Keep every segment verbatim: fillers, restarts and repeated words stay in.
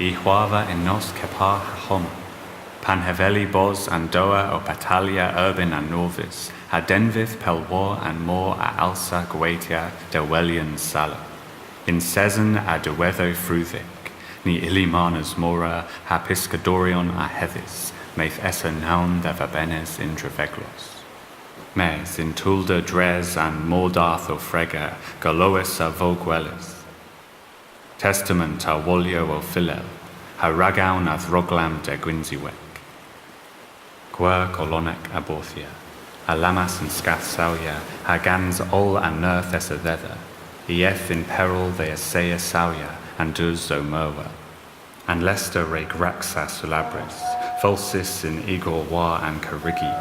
Y hwarva yn nos kepar ha homma, pan heveli bos an dowr ow batalya erbynn an norvys, ha denvyth pellwar an mor a alsa gwaytya dewwelyon salow. Yn seson a dhiwedhow fruthyk, ny ylli marnas mora ha pyskadoryon a hedhis, mayth esa nown dhe vabenys yn dreveglos. Mes yn tewlder dres an mordardh ow frega, golowys a vo gwelys. Testamant a wolyow ow fyllel, ha ragawn a dhroglem dhe gwynsywek. Gwir golonek a Borthia, a lammas yn skath sawya, ha gans oll an nerth esa dhedha, y eth yn peryl dhe assaya sawya an dus ow merwel. An lester re graksa seulabrys, folsys yn igor war an karregi,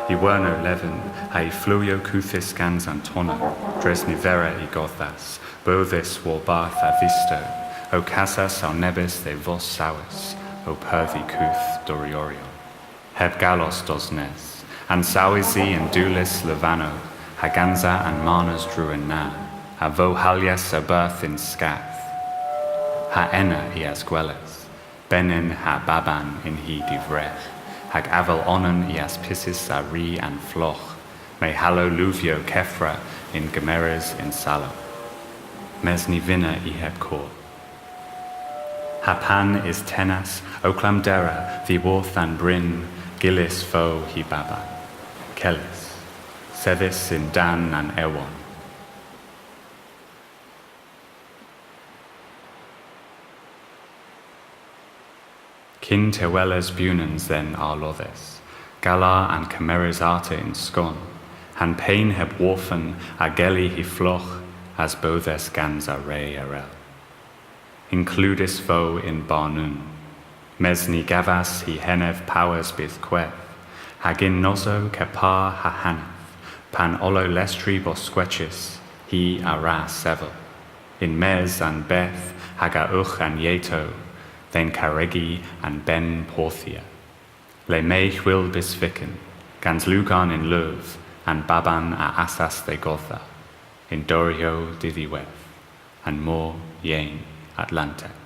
y wernow levyn, ha'y flewyow kudhys gans an tonnow, dres nivera y godhas, beudhys warbarth a dhistow, ow kasas ow nebes dhe vos sawys, ow perthi kudh doryoryon. Heb gallos dos nes, ansawysi yn diwlys levanow, ha gansa an marnas drewynn na, a vo halyes a-berth yn skath. Ha ena i a's gweles, benyn ha baban yn hy divregh, hag avel onan i a's pyssys a ri an flogh, may hallo leuvyow kevra yn gemeres yn salow. Mes ny vynna i heb kor. Ha pan eus tennas ow klamdera dhyworth an bryn, gyllys vo hy baban. Kellys, sedhys yn-dann an ewon. Kyn teweles bewnans dhe'n arlodhes, galar an kemeres arta yn skon, ha'n peyn heb worfen a gelli hy flogh a's beudhes gans an re erel. Ynkludys vo yn barnow, mes ny gavas hy henev powes bythkweth, hag yn nosow kepar ha haneth, pan ollo lestri bos skwettys, hi a wra sevel yn-mes a'n beth hag a ugh an yetow, dhe'n karregi an benn Porthia. Le may hwil bys vyken, gans lugarn yn leuv, an baban a asas dhe godha, yn doryow didhiwedh, an mor yeyn Atlantek.